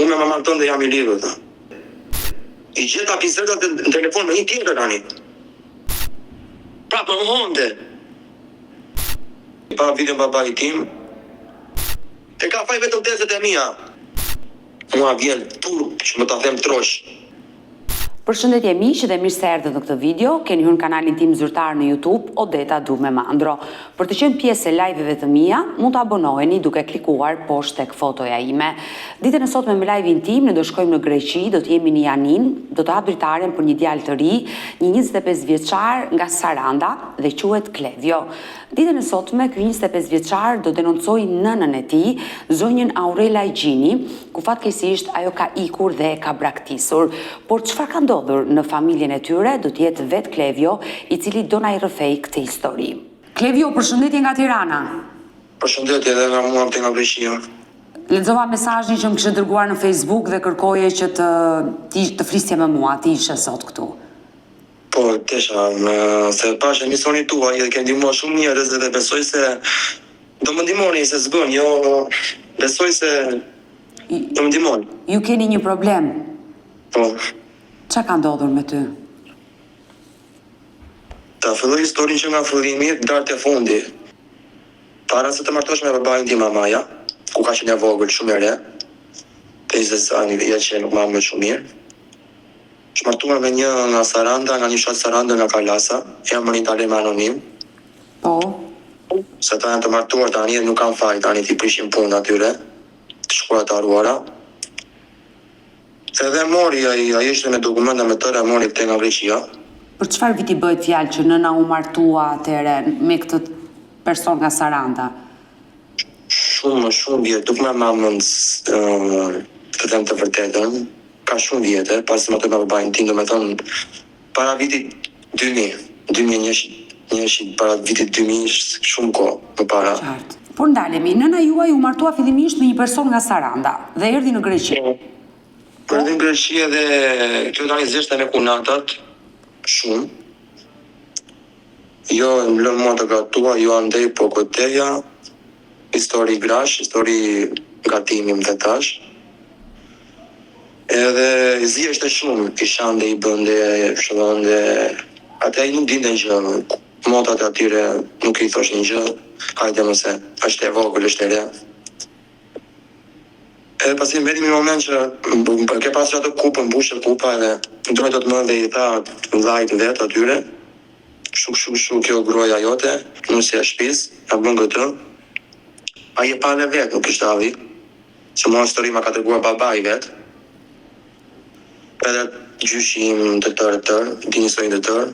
Unë me mamanë tënde jam i lidhur, tha. I gjeta bisedat në telefon me një tjetër tani. Prapë më mohonte. I pa videon babait tim. E ka faj vetëm tezet e mia. Mua vjen turp që më ta them troç. Përshëndetje miq dhe mirë se erdhët në këtë video, keni hyrë në kanalin tim zyrtar në YouTube, Odeta Dume Mandro. Për të qenë pjesë e live-ve të mia, mund të abonoheni duke klikuar poshtë tek fotoja ime. Ditën e sotme me live-in tim, ne do shkojmë në Greqi, do të jemi në Janinë, do të hap dritaren për një djalë të ri, një 25 vjeçar nga Saranda dhe quhet Klevio. Ditën e sotme, ky 25 vjeçar do denoncojë nënën e tij, zonjën Aurela Gjini, ku fatkeqësisht ajo ka ikur dhe e ka braktisur. Por çfarë ka ndodhur në familjen e tyre, do të jetë vetë Klevio, i cili do na i rrëfejë këtë histori. Klevio, përshëndetje nga Tirana. Përshëndetje edhe nga mua këtej nga Greqia. Lexova mesazhin që më kishe dërguar në Facebook dhe kërkoje që të të flisje me mua, të ishe sot këtu. Po, desha, se pashë emisionin tuaj dhe ke ndihmuar shumë njerëz dhe besoj se do më ndihmoni se s'bën, jo, besoj se do më ndihmoni. Ju keni një problem. Po. Ça ka ndodhur me ty? Ta filloj historinë që nga fillimi deri te fundi. Para se të martohesh me babain tim mamaja, ku ka qenë e vogël, shumë e re, 20 vjeçe nuk mban mend shumë mirë. Është martuar me një nga Saranda, nga një fshat Sarandë nga Kalasa, emrin ta lëmë anonim. Po. Se ata janë të martuar tani dhe nuk kanë faj tani t'i prishim punë atyre, të shkuara të harruara. Edhe mori ai, ai ishte me dokumenta me tëra, mori këtë nga Greqia. Për çfarë viti bëhet fjalë që nëna u martua atëherë me këtë person nga Saranda? Shumë, shumë vjet, nuk ma mban mend të them të vërtetën, ka shumë vjete, pasi martoi me babain tim, domethënë para vitit 2000, 2001, njëshi, para vitit 2000, shumë kohë më para. Qartë. Por ndalemi, nëna juaj u martua fillimisht me një person nga Saranda dhe erdhi në Greqi. Po. Erdhi në Greqi edhe kjo tani ziheshte me kunatat shumë. Jo më lënë mua të gatuaj, jo andej po këteja, histori grash, histori gatimi më the tash. Edhe ziheshte shumë, i shande, i bënde, fshëllonde, atë ai nuk dinte gjë, motrat e atyre nuk i thoshin gjë, hajde mos e, është e vogël, është e re. Edhe pastaj mbeti një moment që ke pasur atë kupën, mbushë kupa edhe ndroi dot më dhe i tha vëllait të vet atyre, kshu kshu kshu kjo gruaja jote, nusja e shtëpisë, na bën këtë. Ai e pa dhe vet, nuk ishte halli, se mua histori ma ka treguar babai vet. Edhe gjyshi im të tërë të tërë, din historinë të tërë.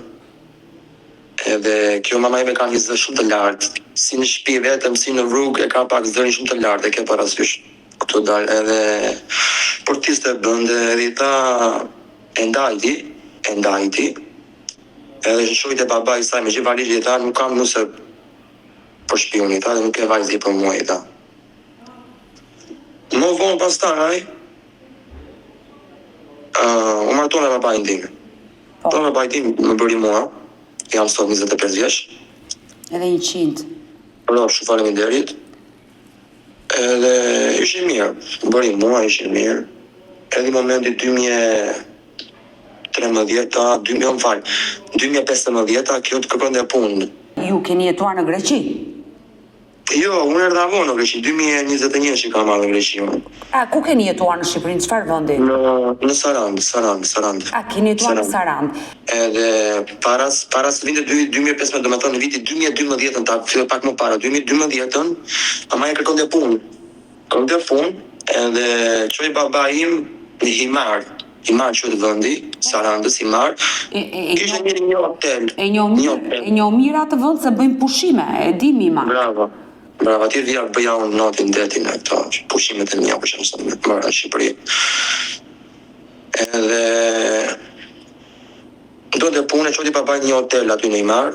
Edhe kjo mama ime ka një zë shumë të lartë, si në shtëpi vetëm, si në rrugë e ka pak zërin shumë të lartë, e ke parasysh. Këtu dal edhe portiste bënde edhe i tha e ndajti, e ndajti. Edhe shkoi te babai i saj me gjithë valixhe i tha nuk kam nuse për shtëpi unë i tha dhe nuk ke vajzë ti për mua i tha. Më vonë pastaj uh, u martua me babain tim. Po. Po babai tim më bëri mua, jam sot 25 vjeç. Edhe 100. Po, shumë faleminderit. Edhe ishte mirë, bëri mua, ishte mirë. Edhe në momenti 2013-a, 2000, jo, më fal, 2015-a, kjo të kërkonte punë. Ju keni jetuar në Greqi? Jo, unë erdha vonë në Greqi, 2021 që kam ardhur në Greqi unë. A, ku keni jetuar në Shqipëri, në çfarë vendi? Në në Sarandë, Sarandë, Sarandë. A, keni jetuar në Sarandë. Edhe para para se vinte 2015, domethënë në vitin 2012-ën, ta filloj pak më para, 2012-ën, mamaja kërkonte punë. Kërkonte punë, edhe çoi babai im në Himarë. Himarë quhet vendi, Sarandës Himarë. Kishte një një hotel. E njoh mirë, e njoh mirë atë vend se bëjmë pushime, e di Himarë. Bravo. Bravo, atje vija bëja unë notin detin e këto pushimet e mia për shembull se më në Shqipëri. Edhe donte punë, e çoi babai në një hotel aty në Himarë.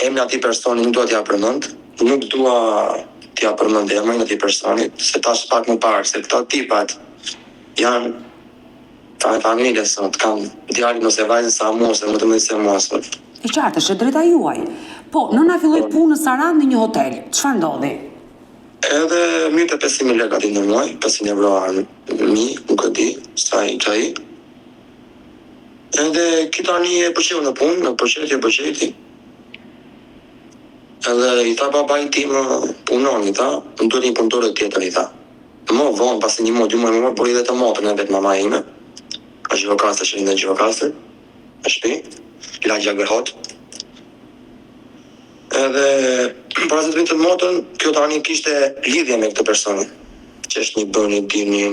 Emrin atij personi nuk dua t'ia përmend, nuk dua t'ia përmend emrin atij personit, se tash pak më parë, se këta tipat janë kanë familje sot, kanë djalin ose vajzën sa mua ose më të mëdhenj se mua sot. E qartë, është e drejta juaj. Po, nëna filloi punë në Sarandë në një hotel. Çfarë ndodhi? Edhe merrte 500.000 lekë aty në muaj, 500 euro a mijë, nuk e di, sa i ai. Edhe ky tani e pëlqeu në punë, e pëlqejti, e pëlqejti. Edhe i tha babai tim, punon, i tha, më duhet një punëtore tjetër, i tha. Më vonë, pasi një muaj, dy muaj më vonë, puri edhe të motrën e vet mama ime, në Gjirokastër, që në Gjirokastër, në shtëpi, lagja Gërhot. Edhe para se të vinte të motrën, kjo tani kishte lidhje me këtë person, që është një bëni, dini,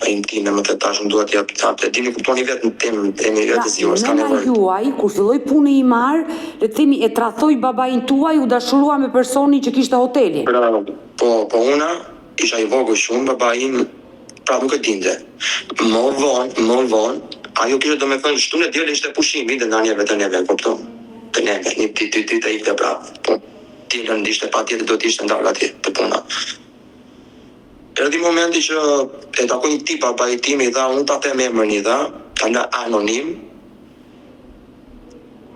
intime, më the tash, unë dua t'ja jap, e dini, kuptoni vetë në temë, temi Pra, vetë zgjuar, s'ka nëna nevojë. juaj, kur filloi punë i marr, le të themi e tradhtoi babain tuaj, u dashurua me personin që kishte hotelin. Bravo. Po, po una isha i vogël shumë, baba im pra nuk e dinte. Më vonë, më vonë, ajo kishte domethënë shtunë e diel ishte pushim, vinte nga neve te neve, kupton? Te neve, një ditë, dy ditë e ikte prapë. Po, dielën ishte patjetër do të ishte ndarë atje te puna. Erdhi momenti që e takoi një tip babai tim i tha, unë ta them emrin i tha, ta lë anonim,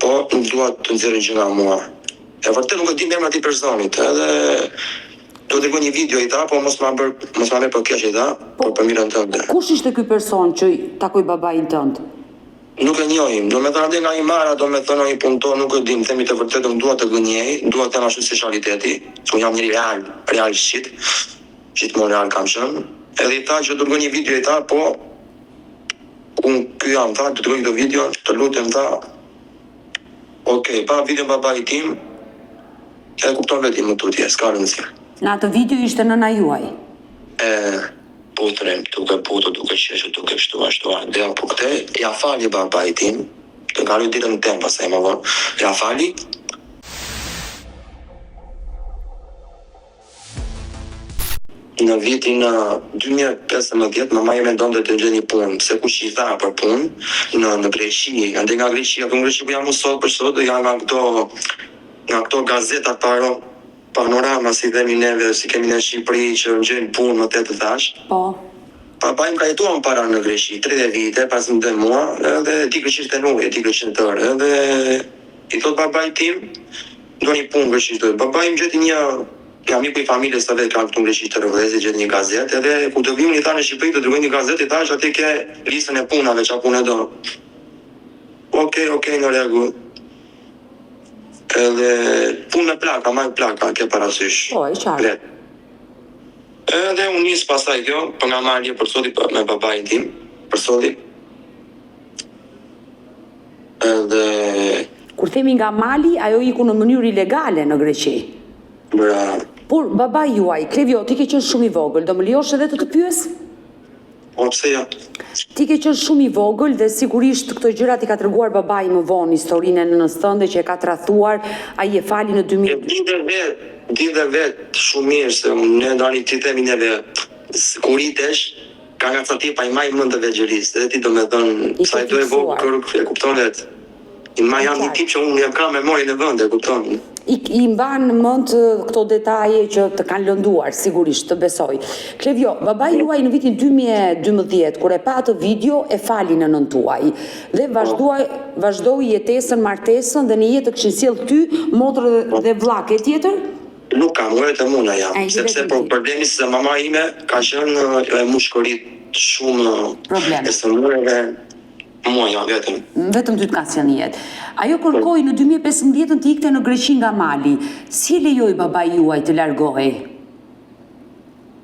po nuk dua të nxjerrë gjë nga mua. E vërtet nuk e di emrin atij personit, edhe do të dërgoj një video i tha, po mos ma bër, mos ma merr për keq i tha, Po, por për mirën tënde. kush ishte ky person që takoi babain tënd? Nuk e njohim, do me thënë atje nga Himara, do me thënë një punëtor, nuk e dim, themi të vërtetën, nuk dua të gënjej, dua të them ashtu si është realiteti, se unë jam njeri real, real shit, gjithmonë real kam qenë. Edhe i tha që do dërgoj një video i tha, po unë ky jam, tha, do dërgoj këtë video, të lutem tha. Okej, pa videon babai tim, e kupton vetë më tutje, s'ka rëndësi. Në atë video ishte nëna juaj. E putrem, duke putur, duke qeshur, duke kështu ashtu, dhe po këte, ja fali babai tim, të kaloi ditën në tem pastaj më vonë, ja fali. Në vitin 2015, mama ime donte të gjejë një punë, se kush i tha për punë në në Greqi, ande nga Greqia, po në Greqi ku jam unë sot për sot, janë nga këto nga këto gazeta paro, panorama si themi neve, si kemi në Shqipëri që gjejnë punë më të të thash. Po. Baba im ka jetuar më para në Greqi, 30 vite, pas më dhe mua, edhe di greqisht e nuj, e di greqisht tërë, edhe i thot babai tim, do një punë greqisht duhet. Babai im gjeti një nga miku i familjes së vet ka këtu në Greqi të vëllezër, gjeti një gazetë, edhe kur të vi unë i tha në Shqipëri të dërgoj një gazetë, i thash aty ke listën e punave, çfarë punë do. Okej, okej, në rregull. Edhe punë me plaka, marr plaka, ke parasysh. Po, e qartë. Vet. Edhe unë nis pastaj kjo, për nga mali e përcolli për, me babain tim, përcolli. Edhe Kur themi nga mali, ajo iku në mënyrë ilegale në Greqi. Bra. Por babai juaj, Klevio, ti ke qenë shumë i vogël, do më lejosh edhe të të pyes? Po pse jo? Ti ke qenë shumë i vogël dhe sigurisht këto gjëra ti ka treguar babai më vonë historinë e nënës tënde që e ka tradhtuar, ai e fali në E 2002. di dhe vet, di dhe vet shumë mirë se unë ne tani ti themi neve kur ritesh ka nga ca tipa i maj mend të vegjërisë, edhe ti do me thënë, I sa ke i do e vogël fiksuar. kur e kupton vet. I maj jam një tip që unë jam kam memorien në vend, e kupton. I, i mban mend këto detaje që të kanë lënduar, sigurisht, të besoj. Klevio, babai juaj në vitin 2012, kur e pa atë video, e fali nënën tuaj dhe vazhdoi vazhdoi jetesën, martesën dhe në jetë të kishin sjell ty, motrë dhe, dhe vlla, ke tjetër? Nuk kam, unë vetëm unë jam, A, je sepse vetëm po ti. problemi se mama ime ka qenë e mushkërit shumë Problem. e sëmurë dhe mua jam vetëm. Vetëm ty të ka sjellë në jetë. Ajo kërkoi në 2015 të ikte në Greqi nga Mali. Si e lejoi babai juaj të largohej?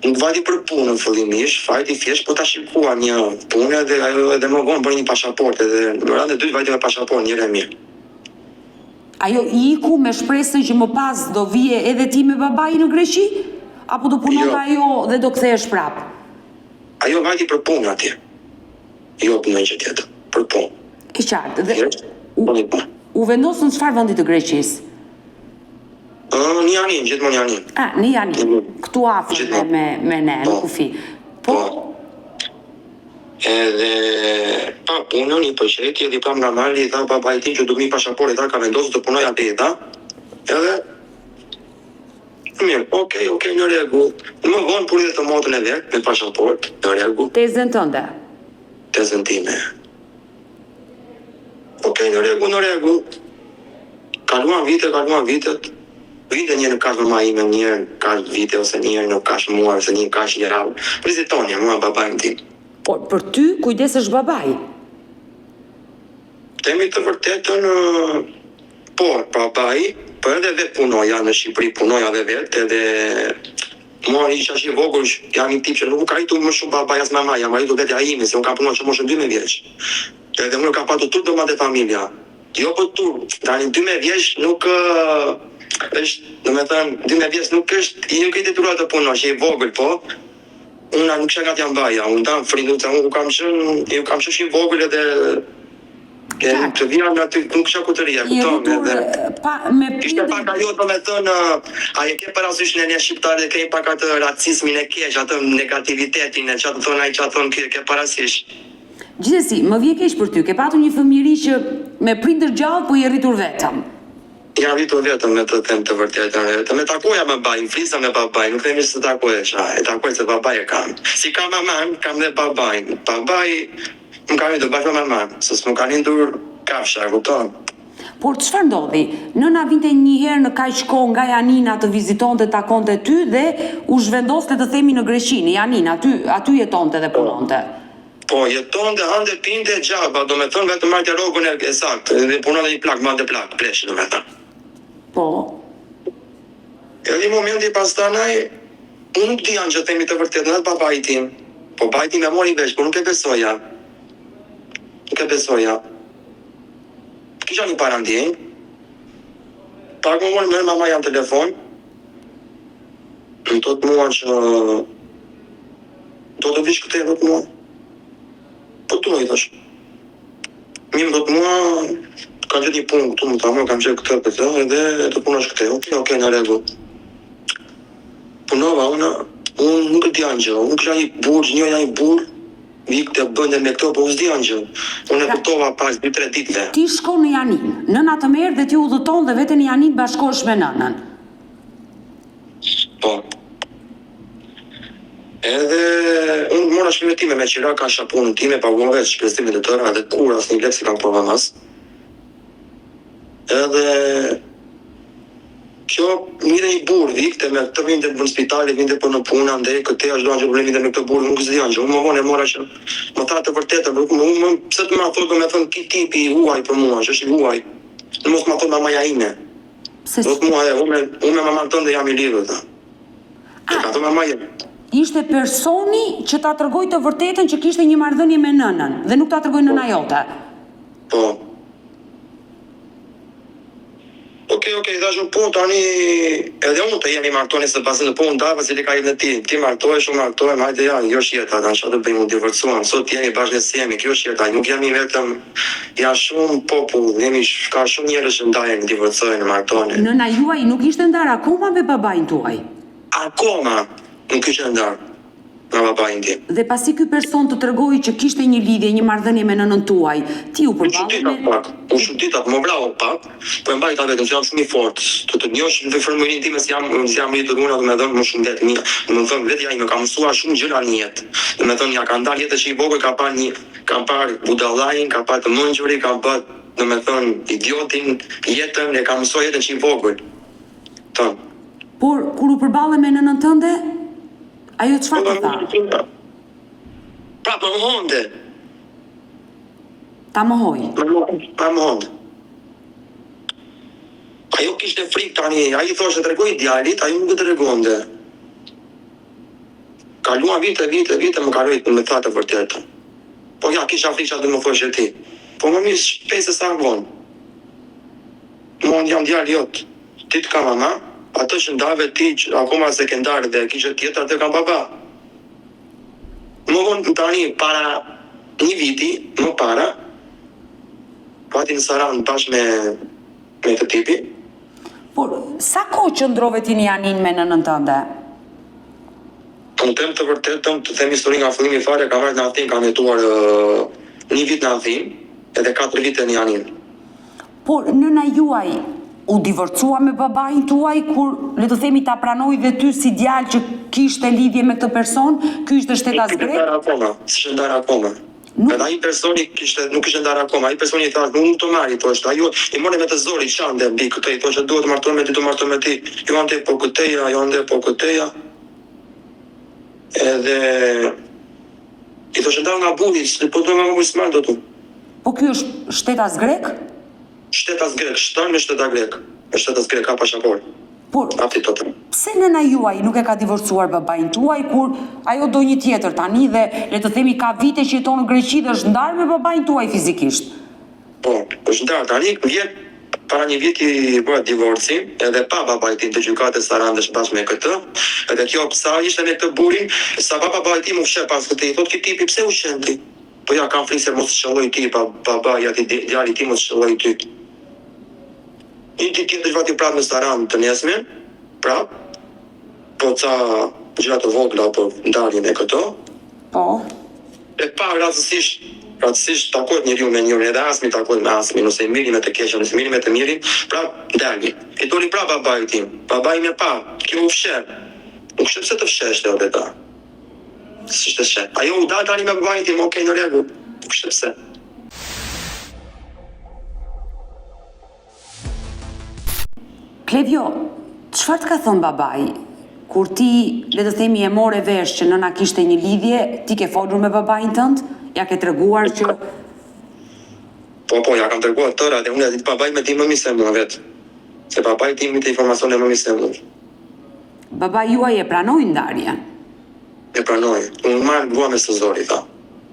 Nuk vajti për punën fillimisht, vajti thjesht po ta shikuar një punë edhe ajo edhe më vonë bëri një pasaportë edhe në radhën e dytë vajti me pasaportë një herë e mirë. Ajo iku me shpresën që më pas do vije edhe ti me babai në Greqi? Apo do punonte Jo. ajo dhe do kthehesh prapë? Ajo vajti për punë atje. Jo për ndonjë gjë tjetër, për punë. E qartë. Dhe Thjesht, u, po një punë. u vendos në çfarë vendi të Greqisë? Ë, në Janin, gjithmonë Janin. Ah, në Janin, këtu afër me Gjithmonë. me me ne, në Po. kufi. Po, Po. Edhe pa punën i pëlqejti edhe i pam nga mali i tha babai tim që do mi pasaportë, i tha ka vendosur të punoj atje, i tha. Edhe mirë, okej, okej, në rregull. Më vonë puri edhe të motrën e vet me pasaportë, në rregull, tezën tënde. tezën time. Okej, në rregull, në rregull. Kaluan vite, kaluan vitet. Vinte një herë në kaq mamaja ime një herë në kaq vite ose një herë në kaq muaj ose një kaq javë. Vizitonin mua babain tim. Por për ty kujdesesh babai. Themi të vërtetën po, babai, po edhe vetë punoja në Shqipëri punoja edhe vetë edhe mua isha që i vogël jam një tip që nuk më ka rritur më shumë babai as mamaja, më ka rritur vetja ime se unë kam punuar që moshën 12 vjeç. Edhe unë kam patur turp do mbante familja. Jo po turp, tani 12 vjeç nuk është, domethënë 12 vjeç nuk është, nuk je i detyruar të punosh, je i vogël po. Unë nuk kisha nga t'ja mbaja, unë tam frikë, se unë kur kam qenë, ju kam qenë shumë i vogël edhe e të vija nga aty, nuk kisha ku të rrija, kupton, edhe pa me Ishte pak ajo domethënë, a e ke parasysh ne ne shqiptarët e kemi pak atë racizmin e keq, atë negativitetin e ça të thonë ai, ça thonë ky, e ke parasysh. Gjithsesi, më vjen keq për ty, ke patur një fëmijëri që me prindër gjallë po je rritur vetëm. Jam rritur vetëm me të them të vërtetën, vetëm e takoja babain, flisja me babain, nuk themi se s'e takohesha, e takoj se babai e kam. Si kam maman, kam dhe babain. Babai më ka lindur bashkë me maman, se s'më ka lindur kafsha, e kupton? Por çfarë ndodhi? Nëna vinte një herë në kaq kohë nga Janina të vizitonte, takonte ty dhe u zhvendos le të themi në Greqi, në Janinë, aty aty jetonte dhe punonte. Po, jetonte, hante, pinte, xhaba, domethënë vetëm merrte rrogën e, e saktë, dhe punonte një plak, mbante plak, plesh, domethënë. Po. Edhe një momenti pastaj, unë nuk dija gjë themi të vërtetën, edhe babai tim. Po babai tim e mori vesh, por nuk e besoja. Nuk e besoja. Kisha një parandjenjë. Pak më vonë merr mamaja në telefon. Më thotë mua që Do të vish këtej thotë mua. Po du i thash. Mirë më thotë mua, kam gjetë një punë këtu, më tha mua, kam gjetë këtë, këtë, edhe të punosh këtej. Okej, okej, në rregull. Punova unë, unë nuk e dija gjë, unë kisha një burrë, një një burrë, ikte bënte me këto, po unë s'dija gjë. Unë e pra, kuptova pas 2-3 ditëve. Ti shkon në Janinë, nëna të merr dhe ti udhëton dhe vete në Janinë bashkohesh me nënën. Po. Edhe unë mora shpinë time me qira, kisha punën time, paguava vetë shpenzimet e tëra edhe kurrë asnjë lek s'i kam kërkuar mamasë. Edhe kjo vinte një burrë, ikte me këtë vinte në spital, vinte për në punë, andej këtej ashtu gjë problem vinte me këtë burrë, nuk s'dija gjë. Unë më vonë e mora që më tha të vërtetën, nuk më, më pse të ma thotë domethënë ky tipi i huaj për mua, që është i huaj. Në mos ma thotë mamaja ime. Pse Thotë mua e unë unë me mamanë tënde jam i lidhur, tha. E ka thënë mamaja. Ishte personi që ta tregoi të vërtetën që kishte një marrëdhënie me nënën dhe nuk ta tregoi nëna jote. Po. Okej, okej, thashë unë po tani edhe unë të jemi martohemi se pasi në po unë ndava se ka jetën e tij. Ti martohesh, unë martohem, hajde ja, kjo është jeta, tani çfarë të bëjmë, u divorcuam, sot jemi bashkë ne s'jemi, kjo është jeta, nuk jemi vetëm Janë shumë popull, jemi ka shumë njerëz që ndahen, divorcohen, martohen. Nëna juaj nuk ishte ndarë akoma me babain tuaj? Akoma nuk ishte ndarë me babain tim. Dhe pasi ky person të tregoi që kishte një lidhje, një marrëdhënie me nënën tuaj, ti u përballe me. U çudita pak, u çudita, më vrau pak, po e mbajta veten se jam shumë i fortë. Të të njohësh në fëmijërinë time si jam, si jam rritur unë, domethënë më shumë mirë. Domethënë vetja ime ka mësuar shumë gjëra në jetë. Domethënë ja kanë dalë jetës që i vogël ka parë një Kam parë budallain, kam parë të mençurin, kam parë, domethënë, idiotin, jetën, e kam mësuar jetën që i vogël. Të. Por kur u përballe me nënën tënde, ajo çfarë të tha? Prapë më mohonte. Ta mohoi. Ma mohonte. Ajo kishte frikë tani, ai thoshte tregoji djalit, ajo nuk e tregonte. Kaluan vite, vite, vite, më kaloi më tha të vërtetën. Po ja, kisha frikë çfarë do më thoshe ti. Po më mirë shpejt se sa vonë. Mua unë jam djali jot. Ti të kam mama, atë që ndave ti që akoma s'e ke ndarë dhe kishe tjetër atë kam baba. Më vonë tani para një viti më para vajti në Sarandë bashkë me me këtë tipi. Por, sa kohë qëndrove ti në Janinë me nënën tënde? Po të them të vërtetën, të them historinë nga fillimi fare, kam ardhur në Athinë, kam jetuar një vit në Athinë, edhe 4 vite në Janinë. Por nëna juaj u divorcua me babain tuaj kur le të themi ta pranoi dhe ty si djalë që kishte lidhje me këtë person, ky ishte shtetas grek? Nuk ishte ndarë akoma, s'ishte ndarë akoma. Nuk Edhe ai personi kishte nuk ishte ndarë akoma, ai personi i tha, unë nuk të marr, i thoshte, ajo i mori me të zor, i qante mbi këtë, i thoshte duhet të martohem me ty, do martohem me ty, jo andej po këteja, jo andej po këteja. Edhe i thoshte ndau nga burri, po do nga burri s'marr dot unë. Po ky është shtetas grek? Shtetas grek, shtan me shtetas grek, me shtetas grek ka pashaportë. Por, Ati total. pse nëna juaj nuk e ka divorcuar babain tuaj kur ajo do një tjetër tani dhe le të themi ka vite që jeton në Greqi dhe është ndarë me babain tuaj fizikisht? Po, është ndarë tani, vjet para një viti bëhet divorci, edhe pa babai tim te gjykata e Sarandës bashkë me këtë, edhe kjo sa ishte me këtë burrin, sa pa babai tim u fsheh pas këtij, i thotë ky tipi pse u fsheh ti? Po ja kam frikë se mos të qëlloj ty ba babai atij djali tim mos të qëlloj ty. Një ditë tjetër vajti prapë në Sarandë të nesërmen, prapë, po ca gjëra të vogla për ndarjen e këto. Po. E pa rastësisht, rastësisht takohet njeriu me njeriun, edhe Asmi takohet me Asmin, ose i miri me të keqen, ose i miri me të mirin, prapë dali. I doli prapë babai tim. Babai im e pa, kjo u fsheh. Nuk kishte pse të fsheheshte Odeta. S'ishte pse. Ajo u da tani me babain tim, ok, në rregull. Nuk kishte pse. Klevjo, çfarë të ka thënë babai? Kur ti, le të themi, e more vesh që nëna kishte një lidhje, ti ke folur me babain tënd? Ja ke treguar që Po, po, ja kam treguar tëra dhe unë e di babai më di më mirë se mua vetë. Se babai tim di informacione më mirë se mua. Babai juaj e pranoi ndarjen? E pranoi. Unë marr grua me së zori, tha.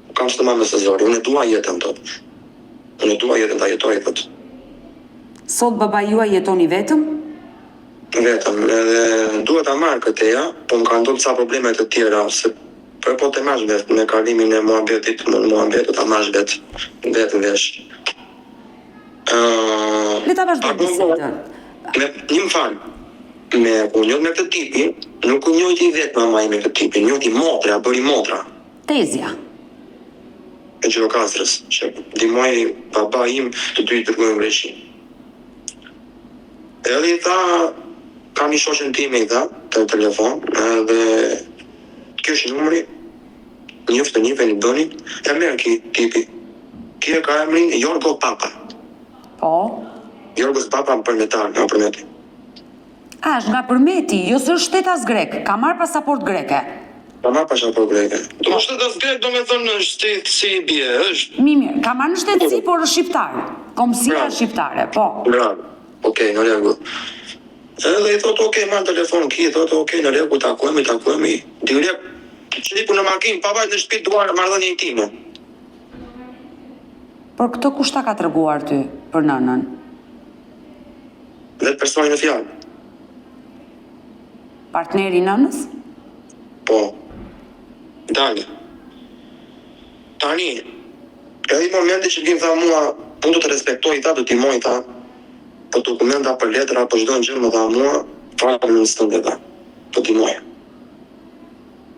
Nuk kam ç'të marr me së zori, unë e dua jetën, thotë. Unë e dua jetën ta jetoj, thotë. Sot babai juaj jeton i vetëm? Vetëm, edhe duhet ta marr këtë ja, po më kanë ndodhur ca probleme të tjera, se po po të marrësh vetë me kalimin e muhabetit, në muhabet do ta marrësh vetë, vetë vesh. Ë, Le ta vazhdojmë bisedën. Me, një më fal, me u njoh me këtë tipin, nuk u njohti vetë mama ime këtë tipin, njohti motra, bëri motra. Tezja. E Gjirokastrës, që ndihmoi baba im të dy i dërgoi në Greqi. Edhe i tha, kam një shoqen time i tha, te telefon, edhe ky është numri, njëf të njëfeni bëni, e merr ky tipi. Ky e ka emrin Jorgo Papa. Po. Jorgos Papa përmetar, nga Përmeti. A, është nga Përmeti, jo se është shtetas grek, ka marrë pasaportë greke. Ka marrë pasaportë greke. Do shtetas grek domethënë është si si i bie, është. Mirë, mirë, ka marrë nënshtetësi, por është shqiptar. Kombësia është shqiptare, po. Bravo. Okej, në rregull. Edhe i thotë, okej, marr telefon ky, i thotë, okej, në rregull, takohemi, takohemi. Direkt që hipu në makinë, pa vajt në shtëpi duan marrëdhënie intime. Por këtë kush ta ka treguar ty për nënën? Vetë personi në fjalë. Partneri i nënës? Po. Dali. Tani, erdhi momenti që ky më tha mua, unë do të respektoj, tha, do të ndihmoj, tha, për dokumenta, për letra, për çdo gjë, më tha mua, falë nënës tënde, tha, do të ndihmoj.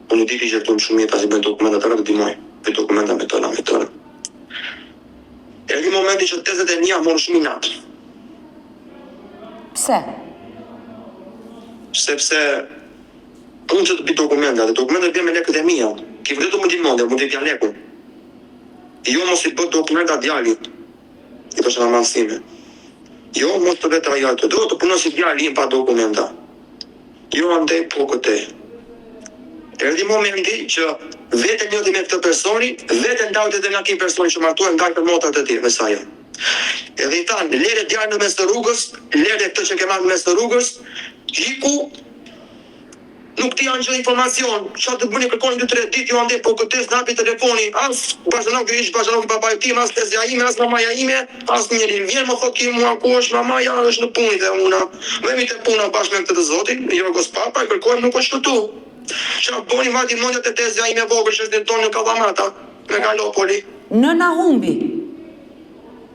Unë i di ligjet këtu më shumë mirë, tha, si bëjnë dokumenta, tëra, do të ndihmoj, për dokumenta me tëra, me tëra. Erdhi momenti që tezet e mia morën shumë inat. Pse? Sepse unë që të bëj dokumenta, dhe dokumentat bëj me lekët e mia. Ky vërtet do më ndihmonte, mund t'i jepja lekun. Jo mos i bë dokumenta djalit. I thoshte mamasë sime. Jo mos të vetë ajo aty. Do të punoj si djali im pa dokumenta. Jo andej po këtej. Erdhi momenti që vetë e njohti me këtë personin, vetë e ndau edhe nga ky personi që martua, ndajtën motrat e tij me saja. Edhe i thanë, lere djalin në mes të rrugës, lere këtë që ke marrë në mes të rrugës, iku, nuk di asgjë informacion, ça të bëni kërkoni dy tre ditë, jo andej po këtej s'na hapi telefoni, as baxhanoku ish baxhanoku i babait tim, as tezja ime, as mamaja ime, Asnjeri, vjen më thotë ky mua ku është mamaja është në punë i them unë, vemi te puna bashkë me këtë të zotin, Jorgos Papa, e kërkojmë nuk është këtu. Ça bëni vajti mendja te tezja ime e vogël që është jeton në Kallamata, Megalopoli. Nëna humbi.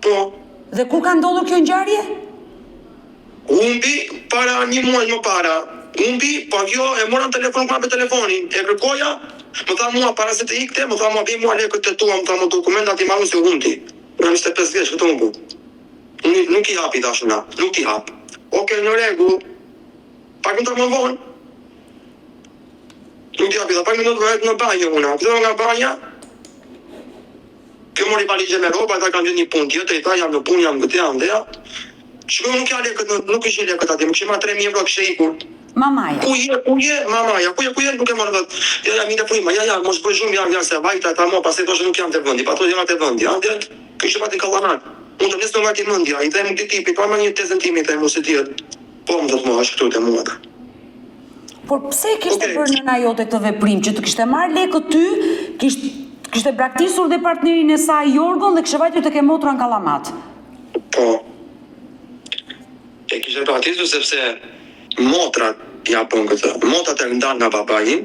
Po. Dhe kur ka ndodhur kjo ngjarje? Humbi para një muaj më para. Humbi, po kjo e mora në telefon nuk më hapi telefonin, e kërkoja, më tha mua para se të ikte, më tha mua bje mua lekët e tua, më tha mua dokumentat i marr unë se humbi. Unë jam 25 vjeç, këtë humbu. Unë nuk i hap i thashë unë, nuk t'i hap. Okej, në rregull. Pak minuta më vonë. Nuk t'i hap i tha, pak minuta më vonë në banjë unë. Ktheva nga banja. Kjo mori valixhe me rroba, tha kam gjetë një punë tjetër, i tha jam në punë, jam këtu, jam dhe. Shikoj nuk ja lekët, nuk ishin lekët atje, më kishin marrë 3000 euro kishte ikur. Mamaja. Ku je, ku je, mamaja, ku je, ku je, nuk e marr dot. Ja, ja, mite fryma, ja, ja, mos bëj zhurmë, ja, ja, se vajta, tha mua, pastaj thoshte nuk jam te vendi, pa thotë jam te vendi, ja, dhe kjo ishte pati kallamat. Unë të nesërmen më vajti mendja, i them këtij tipit, pa më një tezen time, i them, unë si tjetër. Po, më thotë mua, është këtu te mua. Tha. Por pse e kishte Okej. bërë nëna jote këtë veprim, që të kishte marrë lekët ty, kishte kishte braktisur dhe partnerin e saj Jorgon dhe kishte vajtur tek e motra në Kallamat? Po. E kishte braktisur sepse motrat ja bën këtë. Motrat e ndanë nga babai im,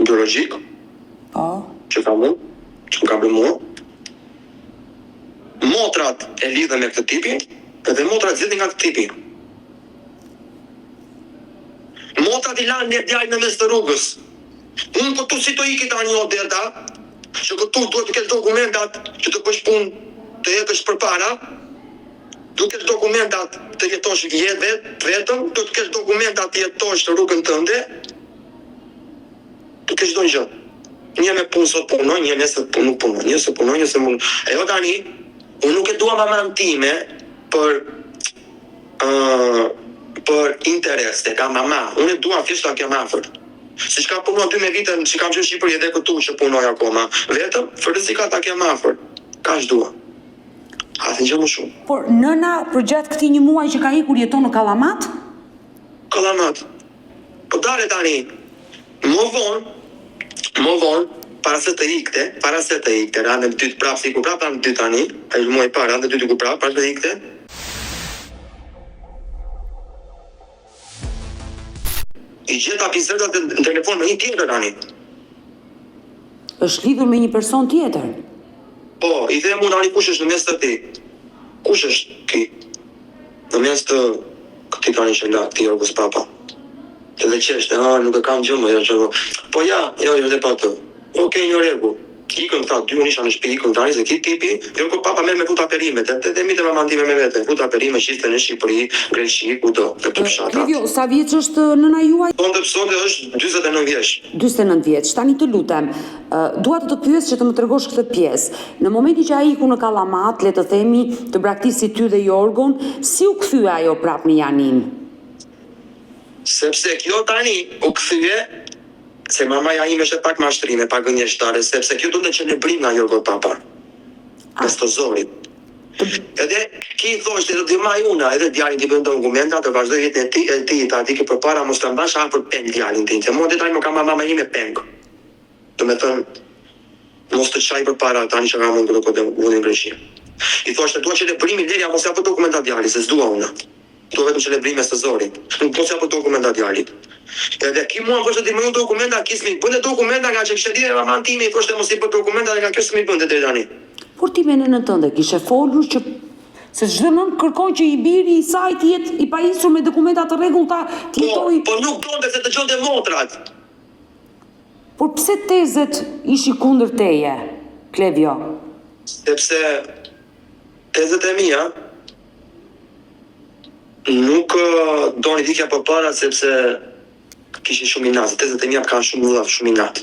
biologjik, Po. që kam unë, që më ka bërë mua. Motrat e lidhën me këtë tipin, edhe motrat zgjidhin nga këtë tipi. Motrat i lanë me djalin në mes të rrugës. Unë këtu si të iki tani o Deda, që këtu duhet të kesh dokumentat që të bësh punë të ecësh përpara, duhet të kesh dokumentat të jetosh jetë vet, vetëm, duhet të kesh dokumentat të jetosh rrugën tënde, duhet të kesh çdo gjë. Një me punë sot punoj, një nesër punë nuk punoj, një sot punoj, një sot punoj. E jo tani, unë nuk e dua maman time për për interes e kam mama, unë e dua thjesht ta kem afër. Siç kam punuar 12 vite që kam qenë në Shqipëri edhe këtu që punoj akoma, vetëm rëndësi ka ta kem afër. Kaq dua. Asnjë gjë më shumë. Por nëna përgjatë këtij një muaji që ka ikur jeton në Kallamat? Kallamat. Po dale tani. Më vonë, më vonë, para se të ikte, para se të ikte, radhën e dytë prapë, se iku prapë radhën e dytë tani, ai muaj parë, radhën e dytë iku prapë, para se të ikte. I gjeta bisedat në telefon me një tjetër tani. Është lidhur me një person tjetër. Po, i them unë tani kush është në mes të ti? Kush është ky? Në mes të këtij tani që la, këtij Jorgos Papa. Edhe qeshte, ah, nuk e kam gjë më, jo që... Po ja, jo, jo, dhe pa të. Okej, në rregull. Ikën këta dy, unë isha në shtëpi, ikën tani se ky tipi, Jorgo Papa merr me fruta perime, te te te mama time me vete, fruta perime shiste në Shqipëri, Greqi, kudo, në këto fshatra. Klevio, sa vjeç është nëna juaj? Sonte sonte është 49 vjeç. 49 vjeç. Tani të lutem, dua të të pyes që të më tregosh këtë pjesë. Në momentin që ai iku në Kallamat, le të themi, të braktisi ty dhe Jorgon, si u kthye ajo prapë në Janinë? Sepse kjo tani u kthye se mamaja ime ishte pak mashtrime, pak gënjeshtare, sepse kjo donte celebrim nga Jorgo Papa. Mes të zorit. Edhe ki thoshte do t'i maj una, edhe djalin t'i bën dokumenta, të vazhdoj jetën e tij, e ti ta di përpara mos ta mbash afër peng djalin tim, se mua deri tani më ka marrë mama ime peng. Do me thënë, mos të çaj përpara tani që kam unë këto kohë në Greqi. I thoshte dua celebrimin Leria mos ja bë dokumenta djalit, se s'dua unë. Dua vetëm celebrime së zorit. Nuk mos ja bë dokumenta djalit. Edhe ki mua më thoshte ti më dokumenta, ki s'mi bënte dokumenta nga që kishte lidhje me maman time, i thoshte mos i bë dokumenta dhe nga kjo s'mi bënte deri tani. Por ti me nënën tënde kishe folur që se çdo nënë kërkon që i biri i saj të jetë i pajisur me dokumenta të rregullta, të Po, jetojë. po nuk donte se dëgjonte motrat. Por pse tezet ishin kundër teje, Klevio? Sepse tezet e mia nuk donin të ikja përpara sepse kishin shumë inat. Tezet e mia kanë shumë llaf, shumë inat.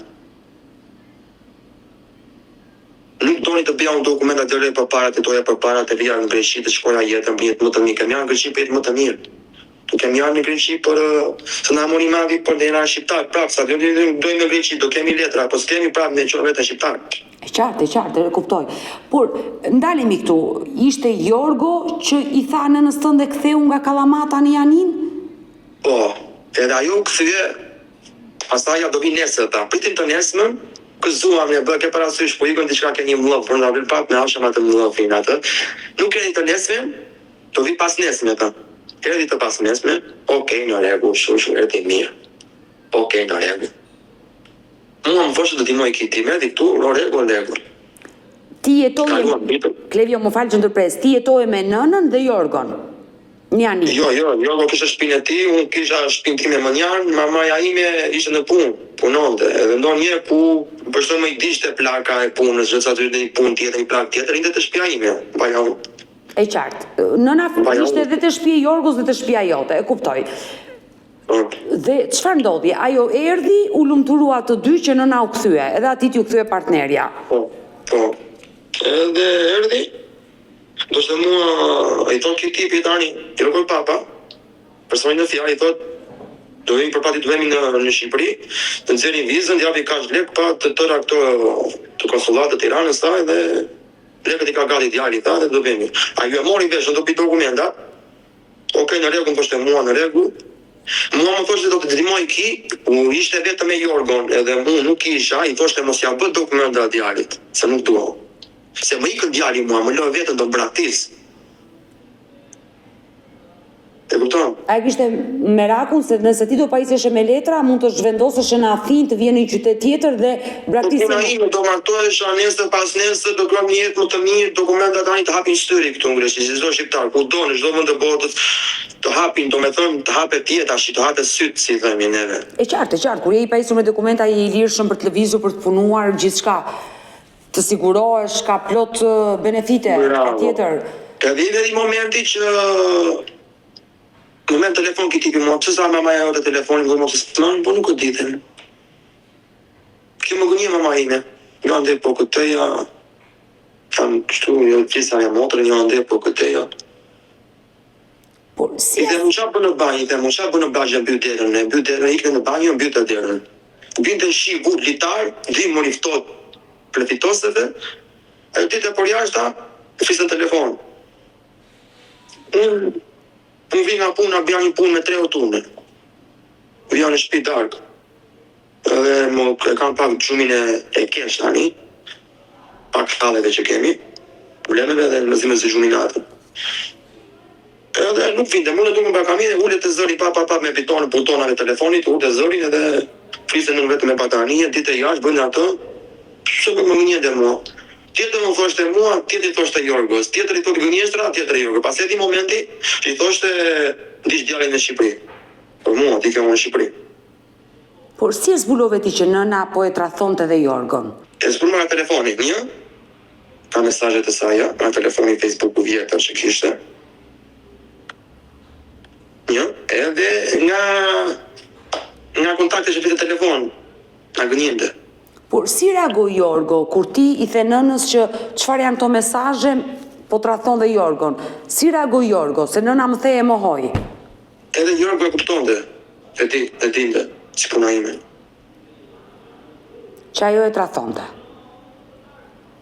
Nuk doni të bëja unë dokumenta të lëre përpara, të doja përpara, të vija në Greqi, të shkoja jetën për jetë më të mirë. Kemi ardhur në Greqi për jetë më të mirë. Nuk kemi ardhur në Greqi për se na mori mavi për ne jena shqiptar, prapë sa do dojmë në Greqi, do kemi letra, po s'kemi prapë ne qojmë veten shqiptar. E qartë, e qartë, e kuptoj. Por ndalemi këtu, ishte Jorgo që i tha nënës tënde ktheu nga Kallamata në Janinë? Po, edhe ajo u kthye, pastaj ja do vi nesër tha. Pritim të nesërmen, gëzuam ne bë, ke parasysh, po ikën diçka ke një mllef, brenda vjen prapë me hashëm atë mllefin atë. Nuk erdhi të nesërmen, do vi pas nesërme tha. Erdhi të pas nesërme, okej, në rregull, shu shu erdhi mirë. Okej, në rregull. Mua më thoshte do t'i moj kiti, më erdhi këtu, në rregull, në rregull. Ti jetoje, Kaluam ditën. Klevio, më fal që ndërpres, ti jetoje me nënën dhe Jorgon. Në Janinë. Jo, jo, Jorgo kishte shtëpinë e tij, unë kisha shtëpinë time më njanë, mamaja ime ishte në punë, punonte. Edhe ndonjëherë ku për shembull i digjte plaka e punës, çdo aty një punë tjetër, një plak tjetër, rinte te shtëpia ime. Mbaja unë. E qartë. Nëna Mbaja ishte unë. edhe te shtëpia e Jorgos dhe te shtëpia jote, e kuptoj. Po. Dhe çfarë ndodhi? Ajo erdhi, u lumturua të dy që nëna u kthye, edhe atij t'ju kthye partnerja. Po, po. Edhe erdhi, thoshte mua, i thotë ky tipi tani, Jorgo Papa, personi në fjalë i thotë, do vemi përpara të vemi në në Shqipëri, të nxjerrim vizën, të japi kaq lek pa të tëra këto të konsullatës të Tiranës tha edhe lekët i ka gati djali tha dhe do vemi. Ajo e mori vesh, do bëj dokumentat. Ok në rregull më thoshte mua në rregull. Mua më thoshte do të ndihmoj ki, u ishte vetëm me Jorgon edhe mu nuk isha, i thoshte mos ja bë dokumenta djalit, se nuk dua. Se më ikën djali mua, më lë vetëm do më braktis. E kupton? Ai kishte merakun se nëse ti do pajiseshe me letra, mund të zhvendoseshe në Athinë, të vije në një qytet tjetër dhe Po braktisje puna ime, do martohesha nesër pasnesër, do krijojmë një jetë më të mirë, dokumentat tani të hapin syrin këtu në Greqi, si çdo shqiptar, kudo në çdo vend të botës, të hapin, domethënë të hapet jeta, shi të hapet sytë, si themi neve. E qartë, e qartë, kur je i pajisur me dokumenta je i lirshëm për të lëvizur, për të punuar, gjithçka. Të sigurohesh, ka plot benefite, Bravo. patjetër. Edhe erdhi momenti që më merr telefon ky tipi mua, pse s'ta mamaja jote telefonin, më thotë mos po nuk e di them. Kjo më gënjen mama ime. Jo andej po këteja. Tham kështu, jo gjithsa me motrën, jo andej po këteja. Po si I them ça bën në banjë, i them ça bën në banjë, mbyll derën, e mbyll derën, ikën në banjë, mbyll derën. Binte shi vurt litar, dimër i ftohtë plefitoseve, ajo dilte përjashta, fliste në telefon. Unë unë vi nga puna, bëja një punë me tre oturne. Vija në shtëpi darkë. Edhe më e kam pak gjumin e, e keq tani, pak halleve që kemi, problemeve dhe mezi më zë gjumi natën. Edhe nuk vinte, më në dukën bakamine, ulet e zëri pa pa pa me bitonë, butonave telefonit, ulet e zërin edhe fliste në vetëm me batanije, ditë e jashtë, bëjnë atë, pse më gënjente mua. Tjetër më thoshte mua, tjetër i thoshte Jorgos, tjetër i thotë gënjeshtra, tjetër Jorgo. Pas erdhi momenti që i thoshte ndiq djalin në Shqipëri. Për mua, ti ke unë në Shqipëri. Por si e zbulove ti që nëna po e tradhtonte dhe Jorgon? E zbulova nga telefoni, një, nga mesazhet e saja, nga telefoni Facebooku vjetër që kishte. Një, edhe nga nga kontaktet që fliste telefon, na gënjente. Por si reagoi Jorgo kur ti i the nënës që çfarë janë këto mesazhe, po tradhton dhe Jorgon? Si reagoi Jorgo, se nëna më the e mohoi? Edhe Jorgo e kuptonte, e di, e dinte, si puna ime. Që ajo e tradhtonte.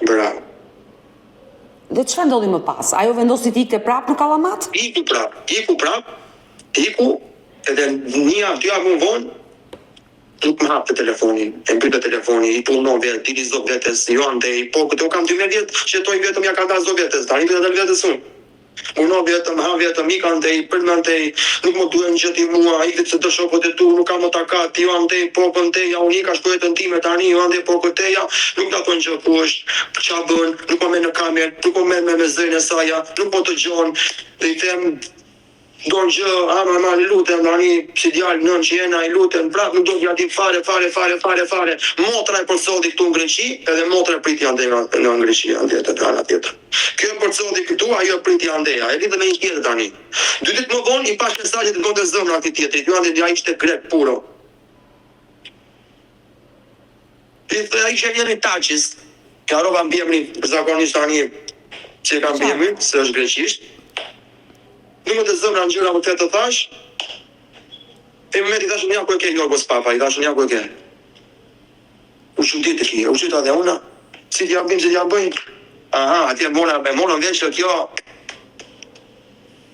Bravo. Dhe çfarë ndodhi më pas? Ajo vendosi të ikte prapë në Kallamat? Iku prapë, iku prapë, iku, edhe një javë, dy javë më vonë, nuk më hapte telefonin, e mbyllte telefonin, i puno vetë, dili zot vetes, jo andej, po këto kam 12 vjet që jetoj vetëm, ja kam dalë zot vetes, tani do të dal vetes unë. Puno vetëm, ha vetëm, ik andej, prit andej, nuk më duhen gjë ti mua, ik se do shokët e tu, nuk kam më takat, jo andej, po këndej, ja unë ika shko jetën time tani, jo andej, po këteja, nuk ta thon gjë ku është, ça bën, nuk po merr në kamerë, nuk po merr me me zërin e saja, nuk po dëgjon, dhe i them, don gjë, ama ma lutem tani, si djalë nënë që jena, i lutem, prap nuk do t'ja di fare, fare, fare, fare, fare. Motra e përcolli këtu në Greqi, edhe motra e priti andej nga, nga Greqia, andej te ana tjetër. Kjo e përcolli këtu, ajo e priti andeja, e lidhë me një tjetër tani. Dy ditë më vonë i pash mesazhet të ngonte zemra atij tjetrit, jo andej, ai ishte grek puro. I the ai që jemi Taçis. I harrova mbiemrin, zakonisht tani që e kam mbiemrin, se është greqisht. Nuk më të zemra në gjëra vërtet të thash. E moment i thash unë ja ku e ke Jorgos Papa, i thash unë ja ku e ke. U çudit ti, u çudita dhe unë. Si t'ja bëjmë, si t'ja bëjmë. Aha, atje mora, e morëm vesh që kjo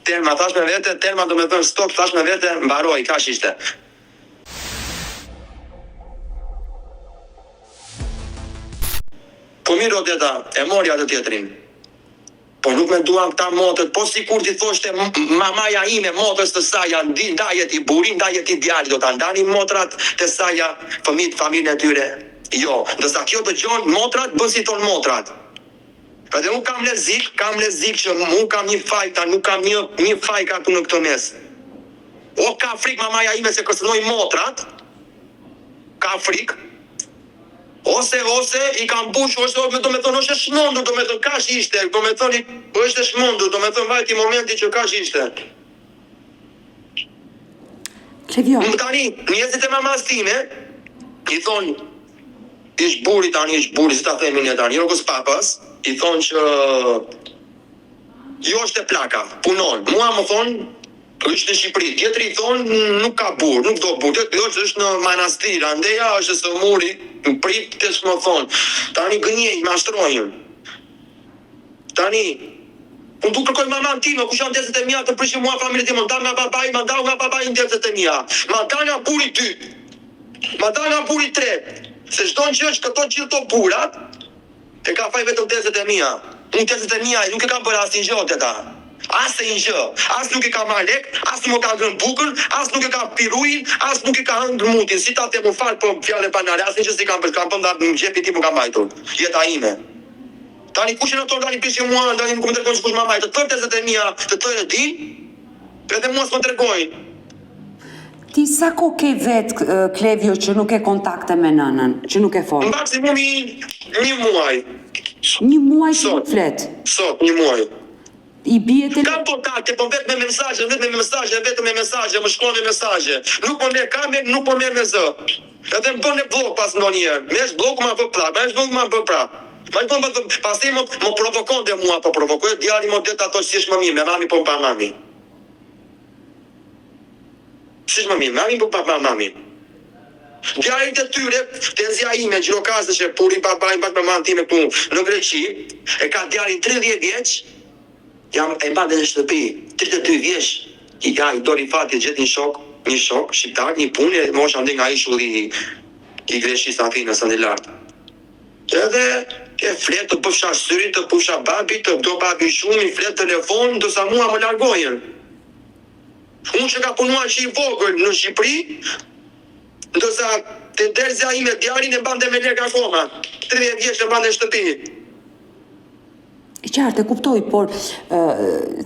terma thash me vete, terma do me thënë stop, thash me vete, mbaroi, kaq ishte. Po mirë Odeta, e mori atë tjetrin. Po nuk menduan këta motrat, po sikur t'i thoshte mamaja ime motrës të saja, ndaje ti burrin, ndaje ti djalin, do ta ndanin motrat të saja fëmijët familjen e tyre? Jo, ndërsa kjo dëgjon motrat, bën si thonë motrat. Edhe unë kam lezik, kam lezik që unë kam një faj, ta nuk kam një një faj ka këtu në këtë mes. O ka frikë mamaja ime se kërcënoi motrat, ka frikë, ose ose i ka mbushur ose do me thënë është e çmendur, do me thënë kaq ishte, do me thënë është e çmendur, do me thënë vajti momenti që kaq ishte. Klevion. Më tani, njerëzit e mamas time i thonë. Ish burri tani ish burri si ta themi ne tani Jorgos Papas i thonë që jo është e plaka punon mua më thonë është në Shqipëri tjetri i thonë nuk ka burrë nuk do burrë tjetri thotë është në Manastir andeja është e sëmuri prit të më thonë tani gënjejnë mashtrojnë Tani, unë po kërkoj mamanë time, kush janë tezet e mia të prishin mua familjen time, më ndan nga babai, ma ndau nga babai tezet e mia, ma ndan nga burri i dytë, ma ndan nga burri i tretë, se çdo gjë që këto gjithë këto burrat, e ka faj vetëm tezet e mia. Unë tezet e mia nuk e kam bërë asnjë gjë Odeta. Asnjë gjë. As nuk i kam marrë lek, as nuk më ka ngrënë bukën, as nuk e ka pirë ujin, as nuk i ka hëngër mutin. Si ta them, më fal për fjalën banale, asnjë gjë s'i kam bërë, kam bërë nga xhepi tim më ka mbajtur. Jeta ime. Tani kush janë ato tani prishin mua tani nuk më tregojnë kush mama të tërë tezet e mia të tërë e dinë edhe mua s'më tregojnë. Ti sa kohë ke vetë Klevio që nuk ke kontakte me nënën, që nuk e fol? Maksimumi një muaj. Një muaj që nuk flet. Sot, një muaj. I bie tele... Kam kontakte, po vetëm me mesazhe, vetëm me mesazhe, vetëm me mesazhe, më shkruan me mesazhe. Nuk po merr kamer, nuk po merr me zë. Edhe më bën e bllok pas ndonjëherë. Më është blloku ma bë prap, më është blloku ma bë prap. Më bën më pastaj më më provokonte mua, po provokoj djali më det ato si është më mirë, me mami po pa mami. Si është më mirë, mami po pa mami. Djalit të tyre, tezja ime, Gjirokastër që puri babain bashkë me mamën time këtu në Greqi, e ka djalin 30 vjeç, jam e mban në shtëpi, 32 vjeç, i ja, i doli fati gjeti një shok, një shok shqiptar, një punë, e mosha andej nga ishulli i, i Greqisë Athinës andej lart. Edhe e flet të bëfsha syrin, të pufsha babi, të do babi shumë, i flet telefon, ndërsa mua më largojnë. Unë që kam punuar që i vogël në Shqipëri, ndërsa te tezja ime djalin e mbante me lekë akoma, 30 vjeç e mbante në shtëpi. E qartë, e kuptoj, por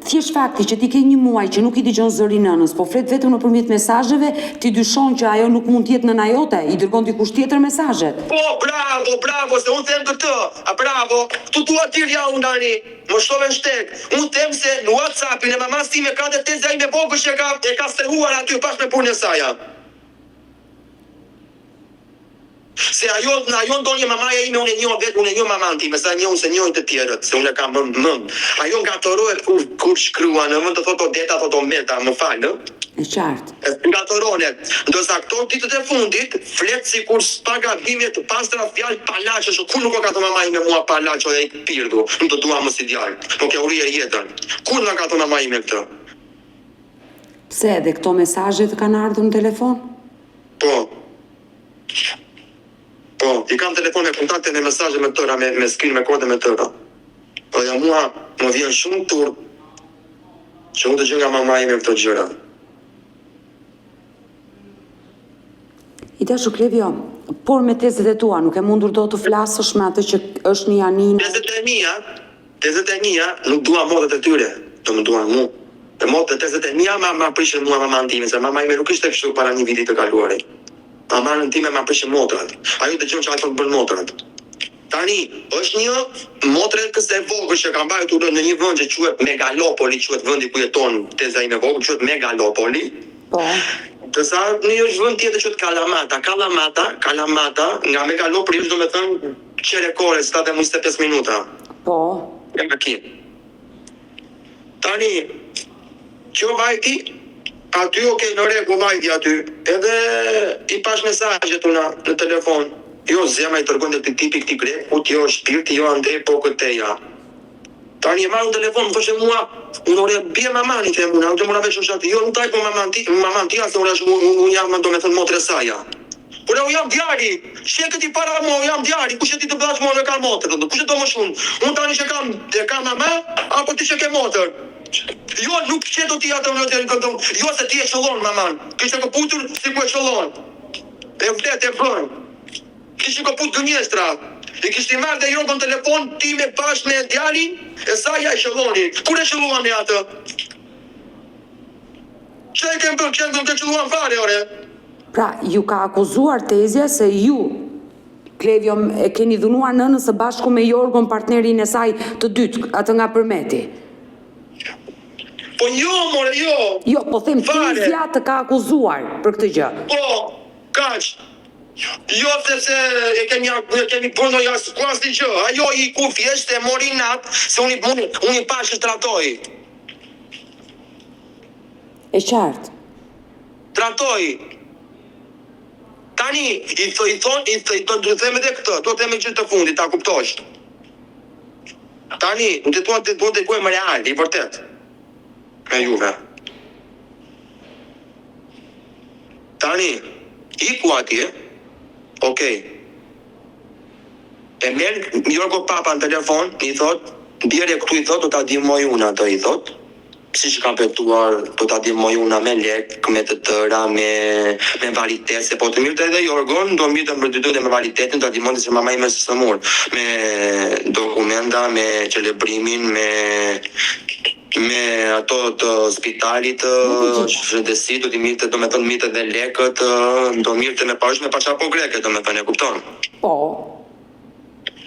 thjesht fakti që ti ke një muaj që nuk i dëgjon zërin nënës, po flet vetëm nëpërmjet mesazheve, ti dyshon që ajo nuk mund të jetë nëna jote, i dërgon dikush tjetër mesazhet. Po, bravo, bravo, se unë them këtë, a bravo, këtu dua t'ia unë tani. Më shtove në shteg. Unë them se në WhatsApp-in e mamasë time ka dhe tezja ime e vogël që e ka e ka strehuar aty bashkë me burrin e saja. Se ajo ajo ndonjë mamaja ime unë e njoh vetë unë e njoh mamanë time sa e njoh unë s'e njohin të tjerët se unë e kam më më ajo ngatërrohet kur kur shkruan në vend të thotë Odeta thotë Ometa më fal ë. E qartë. Ngatërrohet. Ndërsa këto ditët e fundit flet sikur s'pa gabime të pastra fjalë palaço që kurrë nuk më ka thënë mama ime mua palaço e ik pirdhu nuk të dua më si djalë më ke urryer jetën kurrë nuk ma ka thënë mama ime këtë. Pse edhe këto mesazhe të kanë ardhur në telefon? Po. Po, i kam telefon me kontakte me mesazhe me tëra me me screen record me tëra. Po ja mua më vjen shumë turp që unë dëgjoj nga mama ime këto gjëra. I dashur Klevio, por me tezet e tua nuk ke mundur dot të flasësh me atë që është në Janinë. Tezet e mia, tezet e mia nuk duan motrat e tyre, do më duan mu. Dhe motrat tezet e mia ma ma prishën mua mamanë time, se mama ime nuk ishte kështu para një viti të kaluari. Mamanë time ma prishën motrat. Ajo dëgjon çfarë thonë bën motrat. Tani, është një motër e kësaj e vogël që ka mbajtur në një vend që quhet Megalopoli, quhet vendi ku jeton teza ime e vogël, quhet Megalopoli. Po. Ndërsa në një është vend tjetër quhet Kalamata. Kalamata, Kalamata, nga Megalopoli është domethënë çerek ore, si ta them 25 minuta. Po. Nga makinë. Tani, kjo vajti, aty ok, në rregull vajti aty, edhe i pash mesazhet una në telefon. Jo zemra i dërgonte këtij tipi këtij grekut, jo shpirti, jo andej po këteja. Tani e marr unë telefon, më thoshte mua, unë ore bie maman i them unë, a do mora vesh unë aty, jo nuk ta jap maman ti, maman ti as ore unë unë jam domethënë motra e saja. Por unë jam djali, ç'je ti para mua, unë jam djali, kush je ti të bësh mua unë kam motër, do kush e do më shumë? Unë tani që kam e kam mama apo ti që ke motër? Jo, nuk qe do ti atë unë të këndon. Jo se ti e qëllon maman. Kishte këputur sikur e qëllon. E vlet e bën. Kishin këput gënjeshtra. I kishte marrë dhe Jorgon telefon time bashkë me djalin e saj ja e qëllonin. Kur e qëlluam ne atë? Çe e kem bërë, çe nuk e qëlluam fare ore. Pra, ju ka akuzuar tezja se ju, Klevio, e keni dhunuar nënën së bashku me Jorgon, partnerin e saj të dytë, atë nga Përmeti. Po jo, more, jo. Jo, po them Fare. tezja të ka akuzuar për këtë gjë. Po, kaq. Jo sepse e kemi e kemi bërë ndonjë as ku asnjë gjë. Ajo iku thjesht e mori inat se unë unë unë i pashë që tradhtoi. E qartë. Tradhtoi. Tani i thon i thon i thon do të them edhe këtë, do të them një gjë të fundit ta kuptosh. Tani, unë të thua të dua të tregoj më real, i vërtet. Me juve. Tani, iku atje, ok. E merr Jorgo Papa në telefon, i thot, bjere këtu i thot, do ta ndihmoj unë atë i thot, siç kam betuar, do ta ndihmoj unë me lek, me të tëra, me me varitet, se po të mirrte edhe Jorgon, do mirrte për dy me varitetin, do ta ndihmonte se mama ime është sëmur, me dokumenta, me celebrimin, me Me ato të spitalit të shëndetësisë do t'i mirrte domethënë mirrte dhe lekët do mirrte me pash me pasaportë greke domethënë e kupton. Po.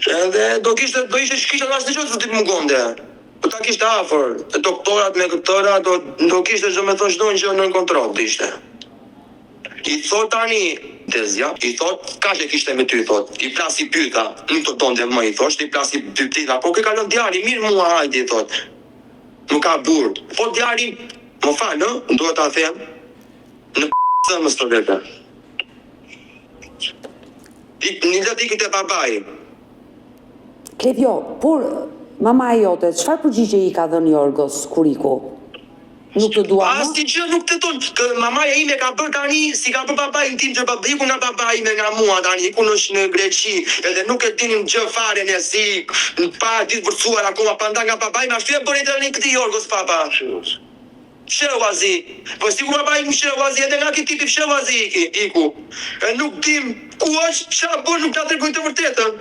Edhe do kishte do ishte s'kishte asnjë gjë do t'i mungonte. Do ta kishte afër, te doktorat me këtëra do do kishte domethënë çdo gjë nën kontroll do ishte. I thot tani tezja, i thot kaq e kishte me ty i thot, i plasi bytha, nuk të donte më i thoshte, i plasi bytha, po ky ka lënë djali mirë mua hajde i thot. Nuk ka burrë. Po djali, më fal ë, duhet ta them, në zëmës të vete. Një lë të ikë te babai. Klevjo, por mamaja jote, çfarë përgjigje i ka dhënë Jorgos kur iku? Nuk të dua më? Asnjë gjë nuk të thonë, kë mamaja ime ka bërë tani, si ka bërë babai tim që baba iku nga babai ime nga mua tani, iku në në Greqi, edhe nuk e dinim gjë fare ne si pa divorcuar akoma pa nda nga babai im, ashtu e bëri tani këtij Jorgos Papa. Fshehurazi. Po si iku babai im fshehurazi, edhe nga ky tipi fshehurazi iki, iku. E nuk dim ku është, ça bën, nuk na tregojnë të vërtetën.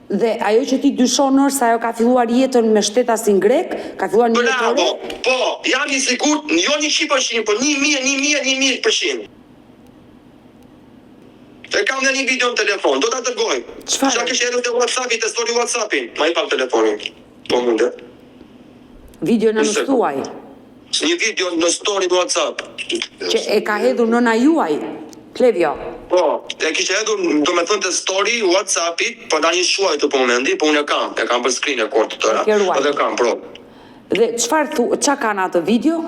Dhe ajo që ti dyshon është se ajo ka filluar jetën me shtetasin grek, ka filluar një jetë të re? Bravo! Po, jam i sigurt, jo 100%, po 1000, 1001%. E kam dhe një video në telefon, do ta dërgoj. Çfarë? Çka kishte hedhur te WhatsAppi, te story WhatsAppin. Ma jep pak telefonin. Po mundet. Video në Një thuaj, Një video në story në WhatsApp. që e ka hedhur nëna juaj, Klevjo. Po, e kishte hedhur, do me thënë te story WhatsAppit, po tani shuaj të po momenti, po unë e kam, e kam për screen e kort të tëra, E ke ruajtur. edhe kam, pro. Dhe çfarë thu, ça ka në atë video?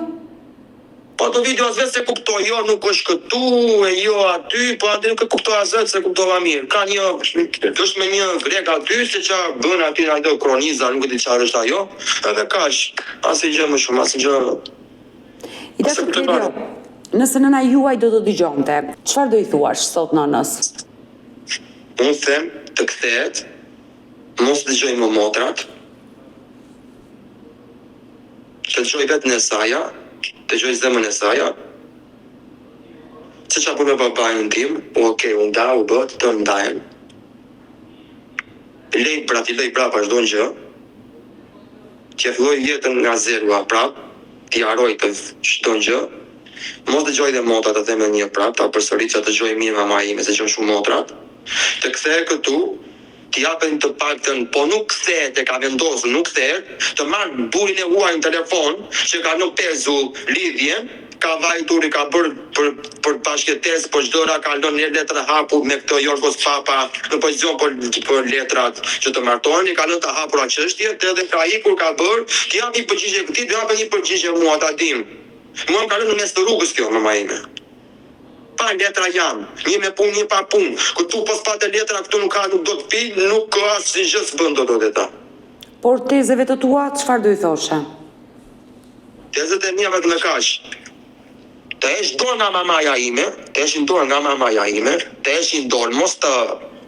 Po ato video as vetë se kuptoj, jo nuk është këtu, e jo aty, po aty nuk e kuptoj as vetë se kuptova mirë. Ka një, është me një grek aty, se ça bën aty në ajo kroniza, nuk e di çfarë është ajo, edhe kaq, asnjë gjë më shumë, asnjë gjë. I dashur Se kuptoj Klevjo, nëse nëna juaj do të dëgjonte, çfarë do i thuash sot nënës? Unë them të kthehet, mos dëgjoj më motrat, të dëgjoj vetën e saja, të dëgjoj zemrën e saja, se ça bën me babain tim, u okay, u nda, u bë, të ndahen. Lej pra ti lej prapa çdo gjë. Që filloj jetën nga zerua prap, ti harroj të çdo gjë. Mos dëgjoj dhe motrat, të them edhe një prap, ta përsërit që dëgjoj mirë mama ime, se dëgjon shumë motrat. Të kthehet këtu, t'i japin të paktën, po nuk kthehet e ka vendosur, nuk kthehet, të marr burrin e huaj në telefon, që ka lënë pezull lidhjen, ka vajtur i ka bërë për për bashkëjetesë, po çdo ra ka lënë një letër hapur me këtë Jorgos Papa në pozicion për për letrat që të martohen, i ka lënë të hapura çështjet edhe ka ikur ka bërë, t'i jap një përgjigje këtij, do japë një përgjigje mua ta dim. Mua më ka lënë në mes të rrugës kjo mama ime. Pa letra jam, një me punë, një pa punë. Këtu po s'pate letra, këtu nuk ka, nuk do të pi, nuk ka asnjë gjë s'bën dot Odeta. Por tezeve të tua, çfarë do i thoshe? Tezet e mia vetëm e kaq. Të heq dorë nga mamaja ime, të heqin dorë nga mamaja ime, të heqin dorë, mos të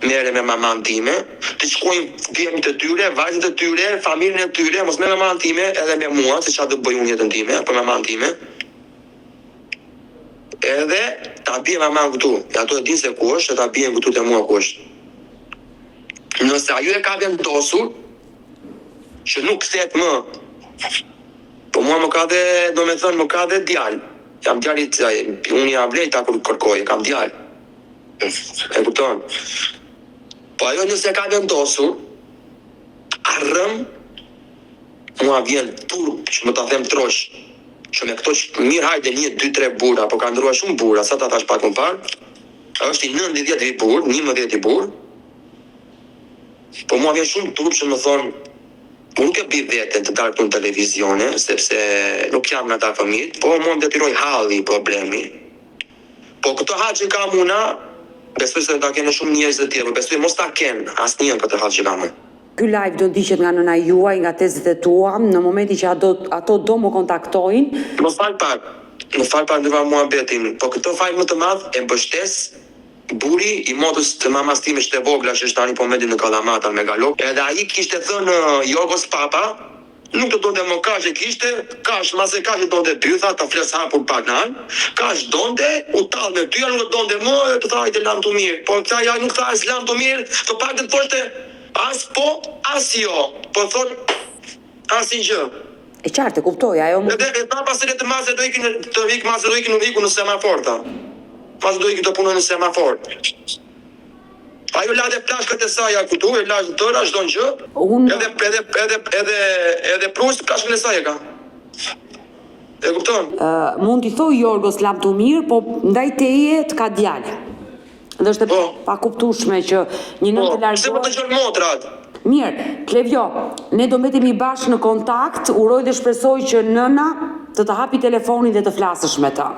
merren me maman time, të shkojnë djemtë e tyre, vajzat e tyre, familjen e tyre, mos me maman time edhe me mua, se çfarë do bëj unë jetën time, për maman time. Edhe ta bie maman këtu, e ato e din se ku është, e ta bien këtu te mua ku është. Nëse ajo e ka vendosur që nuk kthehet më, po mua më ka dhe, do me thënë, më ka dhe djalë. Jam djali i saj, unë ja vlej ta kur kërkoj, kam djalë. E kupton? Po ajo nëse ka vendosur, arrëm, mua vjen turp që më ta them trosh, që me këto që mirë hajde 1, 2, 3 burra, po ka ndruar shumë burra, sa ta thash pak më parë. Është i nëntëdhjeti burrë, njëmbëdhjeti burrë. Po mua vjen shumë turp që më thonë, unë nuk e bëj veten të dal këtu në televizione, sepse nuk jam nga ata fëmijët, po mua më detyroi halli problemi. Po këtë hall që kam unë, besoj se do ta kenë shumë njerëz të tjerë, po besoj mos ta kenë asnjë këtë hall që kam unë. Ky live do ndiqet nga nëna juaj, nga tezet e tua, në momentin që ato ato do më kontaktojnë. Më fal pak, më fal pak ndërpreva muhabetin, po këtë faj më të madh e mbështes burri i motrës të mamasë time që është e vogla që është tani po momentin në Kallamata në Megalopol, edhe ai kishte thënë Jorgos Papa, Nuk të donte më kaq e kishte, kaq mase kaq e donte ty, tha ta flas hapur pak në anë, kaq donte, u tall me ty, ja nuk të donte më edhe të tha hajde lamtumirë, po tha ja nuk tha as lamtumirë, të paktën thoshte as po, as jo, po thotë asnjë gjë. E qartë, e kuptoj, ajo mund. Edhe e tha pastaj le të mase do ikin të ik mase do ikin iku në semafor tha. Mase do ikin të punojë në semafor. Ajo la dhe plaçkat e saja këtu, e la të tëra çdo gjë. Unë edhe edhe edhe edhe edhe plus plaçkën e saj e ka. E kupton? Uh, mund t'i thoj Jorgos lamtumirë, po ndaj teje të ka djalë. Dhe është e po. pakuptueshme që një nënë po. të largohet. Pse po dëgjon motrat? Mirë, Klevjo, ne do mbetemi bashkë në kontakt, uroj dhe shpresoj që nëna të të hapi telefonin dhe të flasësh me të.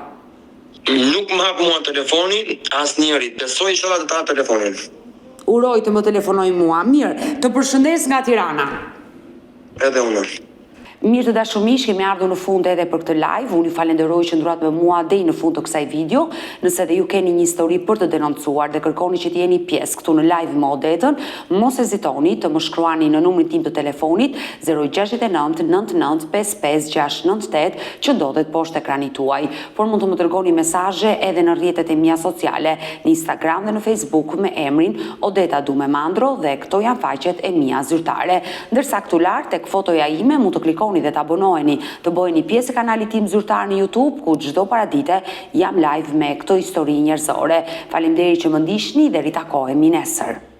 Nuk më hap mua telefonin asnjëri, besoj ishalla të ta hap telefonin. Uroj të më telefonojë mua. Mirë, të përshëndes nga Tirana. Edhe unë. Mirë të dashur miq, kemi ardhur në fund edhe për këtë live. Unë ju falenderoj që qëndruat me mua deri në fund të kësaj video. Nëse edhe ju keni një histori për të denoncuar dhe kërkoni që të jeni pjesë këtu në live me Odetën, mos hezitoni të më shkruani në numrin tim të telefonit 069 99 55 698 që ndodhet poshtë ekranit tuaj. Por mund të më dërgoni mesazhe edhe në rrjetet e mia sociale, në Instagram dhe në Facebook me emrin Odeta Dume Mandro dhe këto janë faqet e mia zyrtare. Ndërsa këtu lart tek fotoja ime mund të klikoni dhe të abonoheni, të bëheni pjesë e kanalit tim zyrtar në YouTube ku çdo paradite jam live me këto histori njerëzore. Faleminderit që më ndiqni dhe ritakohemi nesër.